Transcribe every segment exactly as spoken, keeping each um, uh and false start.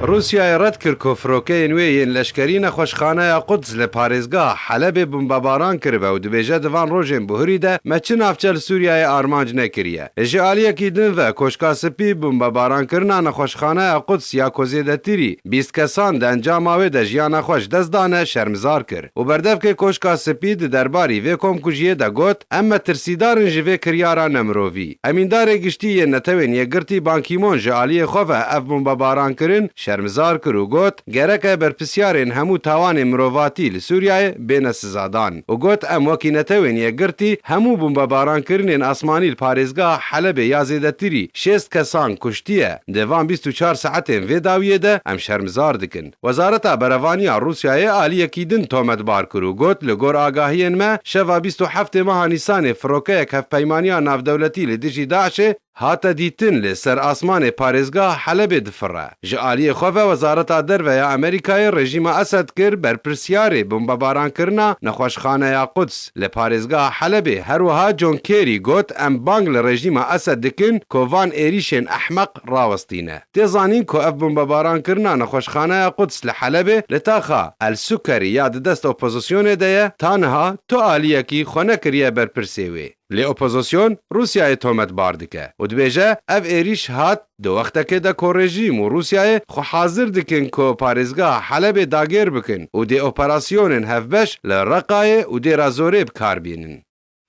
Rûsyayê red kir ku firokeyên wê yên leşkerî nexweşxaneya Quds li parêzgeha Helebê bombebaran kiribe û dibêje, di van rojên bihurî de me çi navçe li Sûriyeyê armanc nekiriye. Ji aliyekî din ve Koşka Spî bombebarankirina nexweşxaneya Quds ya ku zêdetirî bîst kesan di encama wê de jiyana xwe ji dest dane, şermizar kir û berdevkê Koşka Spî di derbarî vê komkujiyê de got, Em metirsîdar in ji vê kiryara nemirovî. Emîndarê Giştî yê Netewên Yekgirtî Ban Ki-moon ji aliyê xwe ve ev bombebarankirin şermizar kir û got, Gerek e berpisyarên hemû tawanên mirovatî li Sûriyeyê bêne sizadan û got, Em wekî Netewên Yekgirtî hemû bombebarankirinên asmanî li parêzgeha Helebê ya zêdetirî şêst kesan kuştiye di van bîst û çar saetên vê dawiyê de em şermizar dikin. Wezareta Berevaniya Rûsyayê aliyekî din tometbar kir û got, Li gor agahiyên me, şeva bîst û heftê meha Nîsanê firokeyek hevpeymaniya navdewletî li dijî DAIŞê hate dîtin li ser asmanê parêzgeha Helebê difire. Ji aliyê xwe ve Wezareta Derve ya Amerîkayê rejîma Esed kir berpirsyarê bombebarankirina nexweşxaneya Quds li parêzgeha Helebê. Her wiha John Kerry got, Em bang li rejîma Esed dikin ku van êrîşên ehmeq rawestîne. Tê zanîn ku ev bombebarankirina nexweşxaneya Quds li Helebê li taxa El Sukerî ya di dest opozisyonê de ye, ta niha tu aliyekî xwe nekiriye berpirsê wê. Lê opozisyon Rûsyayê tometbar dike û dibêje, ev êrîş hat di wextekê de ku rejîm û Rûsyayê xwe hazir dikin ku parêzgeha Helebê dagêr bikin û dê operasyonên hevbeş li Reqayê û Dêra Zorê bi kar bînin.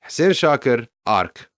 Hisên Şakir, Ark.